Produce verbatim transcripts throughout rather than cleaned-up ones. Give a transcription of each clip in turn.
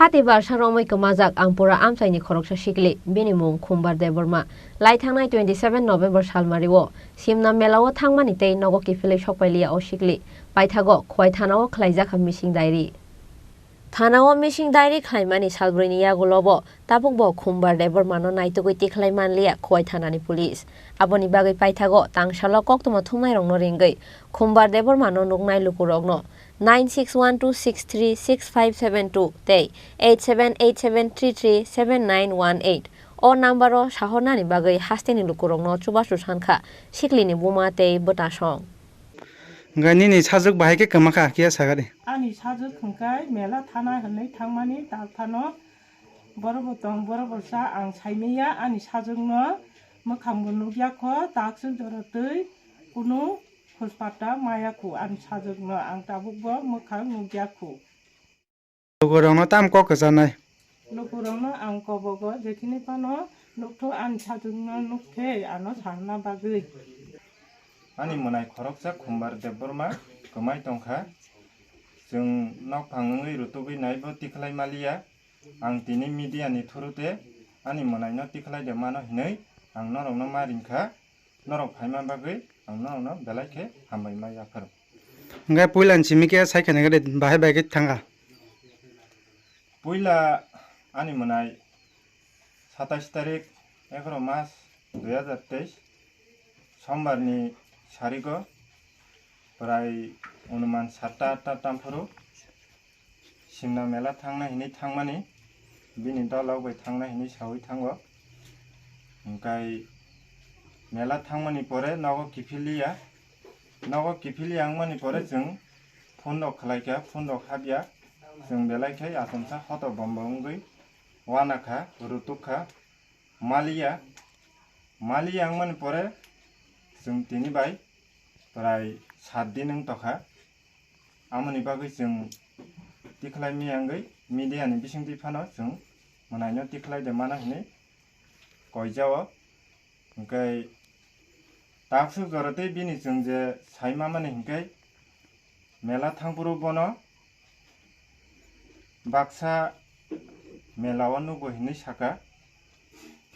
Hati barsa romwi kwmajak Ampura amchaini khoroksa sikli, bini mung Khumbar Debbarma. Lai thangnai twenty seven November salmario Simna melao thangmani tei nogo kiphilwi sokpailiya o sikli. Paithago Khowai thanao khlaijakha missing diary. Thanao missing diary khlaimani salbrwini yagulobo tabukbo Khumbar Debbarmano naitugwi tikhlai manliya Khowai thanani police. Aboni bagwi paithago tangsalo koktwma thumnairokno ringwi Khumbar Debbarmano nuknai lukurokno nine six one two six three six five seven two tei eight seven eight seven three three seven nine one eight o number-o sahornani bagwi hasteni lukurokno chubachu sankha siklini buma tei bwtasong. Hwnkhe nini sajwk bahai khe kwma kha, kiya sakha de. Ani sajwk hwnkhe mela thana hwnwi thangmani tak phano borok bo tong, borok bo cha, ang saimanya ani sajwkno mwkhang bo nukya kho, takswk jora twi kunu Khospatta maya khu ani sajwkno ang tabukbo mwkhang nukya khu. Lukurokno tam kok kwcharnai. Lukurokno ang kobogo jekhini phano nukthok ani sajwkno nukkhe ano salna bagwi. Ani mwnai khoroksa Khumbar Debbarma kwmai tongkha. Chwng nokphang wngwi rutugwi naibo tikhlai maliya. Ang tini media ni through te ani mwnaino tikhlai de mano hinwi ang norokno ma ringkha. Norok phaima bagwi ang norokno belai khe hambai ma yapharo. Hwnkhe puila ni simi khe sai khaina khe bahai bai khe thangkha. Puila ani mwnai satais tarik egaroh mas dui hazar teis sombar ni sarigo prai onuman satta atta tamphuru Simna mela thangna hinwi thangmani, bini dolok bai thangna hinwi sawi thango. Hwnkhe mela thangmani pore nogo kiphiliya, nogo kiphiliya wngmani pore chwng phone rok khlaikha, phone rok hapya, chwng belai khe achomsa hoto bombo wngwi wanakha, rutukha. Maliya, maliya wngmani pore chwng tini bai prai sat din wng tokha. Amoni bagwi chwng tikhlai miyangwi media ni bisingtwi phano chwng mwnaino tikhlai de mano hinwi koijao. Hwnkhe takswk jora tei bini chwng je sai mamani hwnkhe mela thangphuru bono baksa mela o nugo hinwi saka,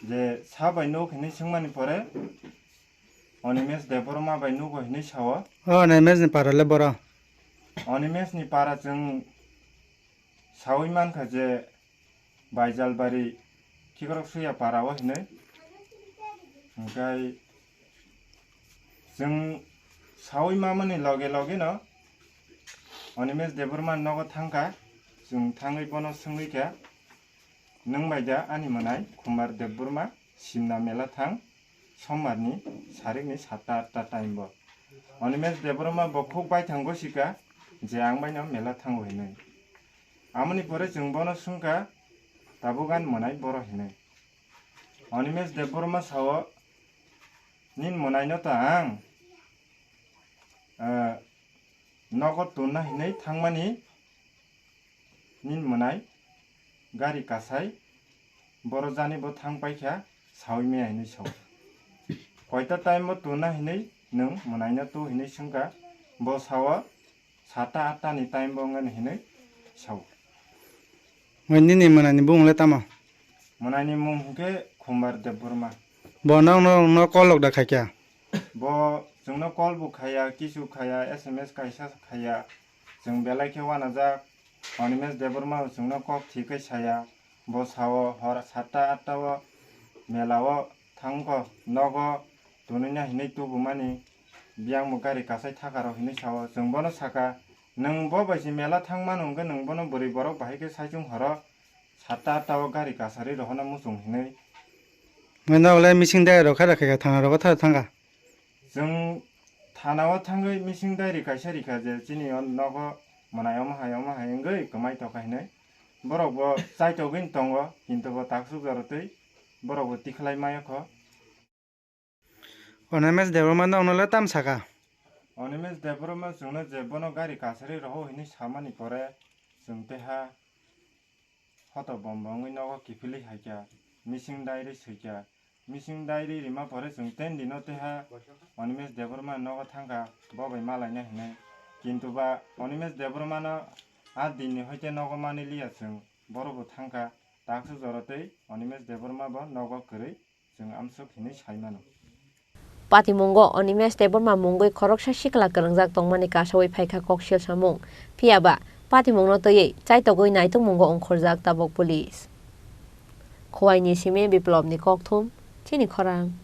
je sa bai nuk hinwi swngmani pore Onimesh Debbarma bai nugo hinwi sao. O Onimesh ni para le boro. Onimesh ni para chwng sawi mankha je Baijalbari Khikrok Suya para o hinwi. Hwnkhe chwng sawi mamani loge loge no Onimesh Debbarma nogo thangkha, chwng thangwi bono swngwi kha, "Nwng bai da ani mwnai Khumbar Debbarma Simna mela thang sombar ni sarik ni satta atta time bo?" Onimesh Debbarma bo khuk baithang gosika je ang bai no mela thango hinwi. Amoni pore chwng bono swngkha, "Tabuk ani mwnai boro?" hinwi. Onimesh Debbarma sao, "Nini mwnaino to ang, eh, nogo tunna hinwi thangmani, nini mwnai gari kasai boro jani bo thang paikha, sawi maya," hinwi sao. "Koita time bo tunna hinwi nwng mwnaino tu?" hinwi swngkha, bo sao, "Satta atta ni time bo wngani," hinwi sao. Nini mwnai ni bumung le tamo? Mwnai ni mung hwnkhe Khumbar Debbarma. Bo nokno, no call lok da khaikha? Bo chwngno call bo khaiya, kisu khaiya, S M S kaisa khaiya. Chwng belai khe wanajak. Onimesh Debbarma chwngno kok thik khe saya. Bo sao hor satta atta o mela o thangkho, nogo tunui na hinui tubumani, biyang bo gari kasai thaka rok hinui sao. Chwng bono saka, "Nwng bo bai se mela thang mano hwnkhe nwng bono bwrwi borok bahai khe saichung horo satta atta o gari kasari rohorna muchung," hinui. Nwng nogo le missing diary rok khe rwkha thana rogo thangkha. Chwng thana o thangwi missing diary kaisa rikha je chini o nogo mwnai omo hai omo hai wngwi kwmai tokha hinui. Borok bo chaitogwi tongo, kintu bo taksuk jora twi borok bo tikhlai maya kho. Onimesh Debbarma nokno le tam saka? Onimesh Debbarma chwngno je bono gari kasari rohor hinui samani pore chwng teha hoto bombo wngwi nogo kiphilwi haikha, missing diary swikha. Missing diary rima pore chwng ten dino teha Onimesh Debbarma nogo thangkha, bo bai malaina hinui. Kintu ba Onimesh Debbarmano aa dinni hoite nogo maniliya chwng. Borok bo thangkha taksa jora tei Animesh Debbarma bo nogo kwrwi chwng amsuk hinwi sai mano. Patimungo Animesh Debbarma mungwi khoroksa sikla kwrwngjak tongmani kasawi phaikha koksil samung. Phiyaba patimungno twiwi chaitogwi naitokmungo ongkhorjak tabok police. Khowaini simi Biplobni kokthum, chini khorang.